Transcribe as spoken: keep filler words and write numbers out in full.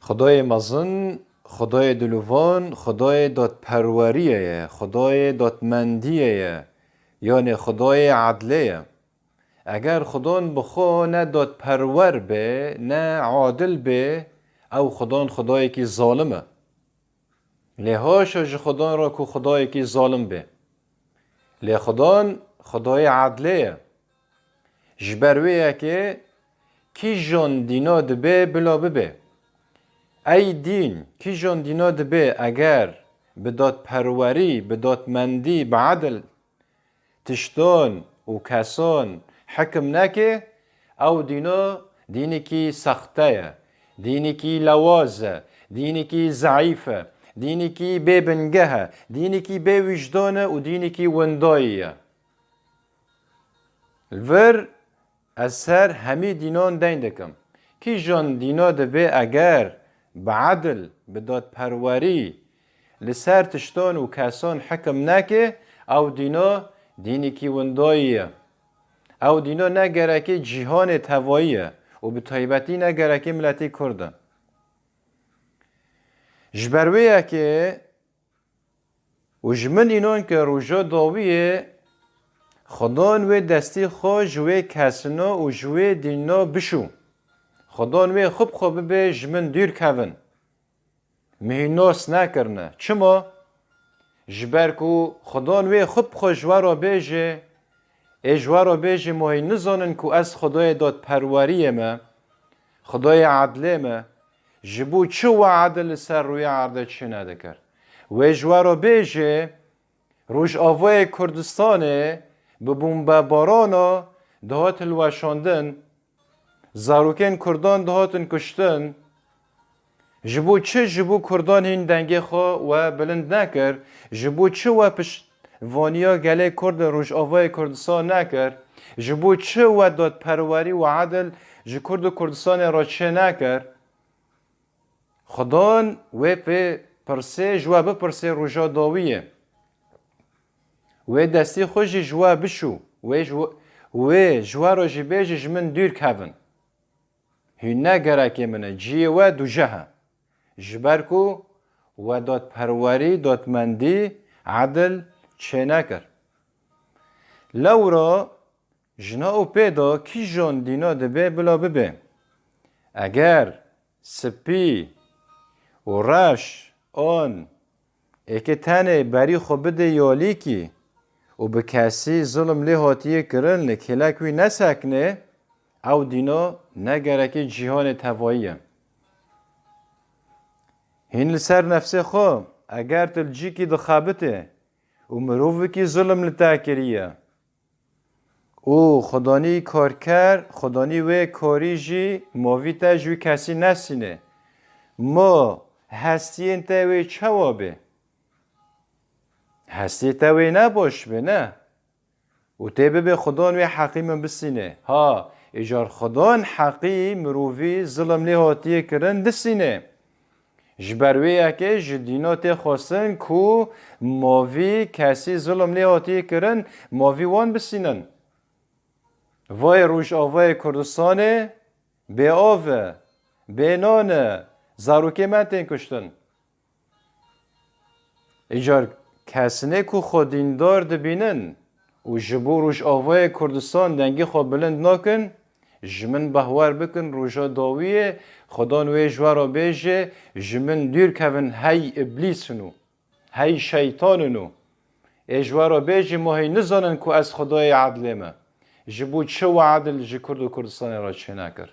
Xwedayê mezin, Xwedayê dilovan, Xwedayê dadperweriyê ye, Xwedayê dadmendiyê ye, yanê Xwedayê edlê ye. Eger Xudan bi xwe ne dadperwer be, ne adil be, ew Xudan Xwedayekî zalim e. Lê haşa ji Xudan re ku Xwedayekî zalim be. Lê Xudan, Xwedayê edlê ye. Ji ber wê yekê kîjan dîna dibe bila bibe. Ey dîn, kîjan dîna dibe eger bi dadperwerî, bi dadmendî, bi edil tiştan û kesan hikim neke, ew dîna dînekî sexte ye, dînekî lewaz e, dînekî zeîf e, dînekî bê bingeh e, dînekî bê wijdan e û dînekî windayî ye. Li vir ez ser hemî dînan deyn dikim. Kîjan dîna dibe eger bi edil, bi dadperwerî li ser tiştan û kesan hikim neke, ew dîna dînekî windayî ye. Ew dîna ne gerekê cîhanê tevayî ye û bi taybetî ne gerekê miletê Kurd e. Ji ber wê yekê û ji min înan ke roja dawiyê Xudan wê destî xwe ji wê kesina û ji wê dîna bişû. Xudan wê xwe bi xwe bibe ji min dûr kevin. Min hîn nas nekirine. Çima? Ji ber ku Xudan wê xwe bi xwe ji we re bêje, ê ji we re bêje, ma hîn nizanin ku ez Xwedayê dadperweriyê me, Xwedayê edlê me, ji bo çi we edil li ser rûyê erdê çênedikir? Wê ji we re bêje, Rojavayê Kurdistanê bi bombebarana dihat hilweşandin, zarokên Kurdan dihatin kuştin. Ji bo çi ji bo Kurdan hîn dengê xwe we bilind nekir? Ji bo çi we piştvaniya gelê Kurd li Rojavayê Kurdistan nekir? Ji bo çi we dadperwerî û edil ji Kurd û Kurdistanê re çê nekir? Xudan wê pê pirsê ji we bipirsê roja dawiyê. Wê destî xwe jî ji we bişû. Wê ji we, wê ji we re jî bêje ji min dûr kevin. Hûn ne gerekê min e, cihê we dûjeh e. Ji ber ku we dadperwerî, dadmendî, edil çênekir. Lewra Ji nav û pê de kîjan dîna dibe bila bibe. Eger spî û reş an êkê tenê berî xwe bide yalîkî û bi kesî zilm lê hatiye kirin li kêlek wî nesekine, ew dîna ne gerekê cîhanê tevayî ye. Hîn li ser nefsê xwe, eger tu li cîkî dixebitê û mirovekî zilm li te kiriye, û Xudanî karker, Xudanî wê karî jî movî te ji wî kesî nesîne. Ma hestiyên te wê çawa be? Hestiyê te wê ne baş be, ne? Û tê bibe Xudan wê heqî min bisîne. Ha, îcar Xudan heqî mirovî zilm lê hatiye kirin disîne. Ji ber wê yekê ji dîna tê xwestin ku mavî kesî zilm lê hatiye kirin, mavî wan bisînin. Vay Rojavayê Kurdistanê bê av e, bê nan e, zarokê me tên kuştin. Îcar kesinê ku xwe dîndar dibînin û ji bo Rojavayê Kurdistan dengê xwe bilind nakin, ji min behwer bikin, roja dawiyê Xudan wê ji we re bêje, ji min dûr kevin, hey îblîs hino, hey şeytan hino. Ê ji we re bêje, ma hê nizanin ku ez Xwedayê edlê me. Ji bo çi we edil ji Kurd û Kurdistanê re çênekir?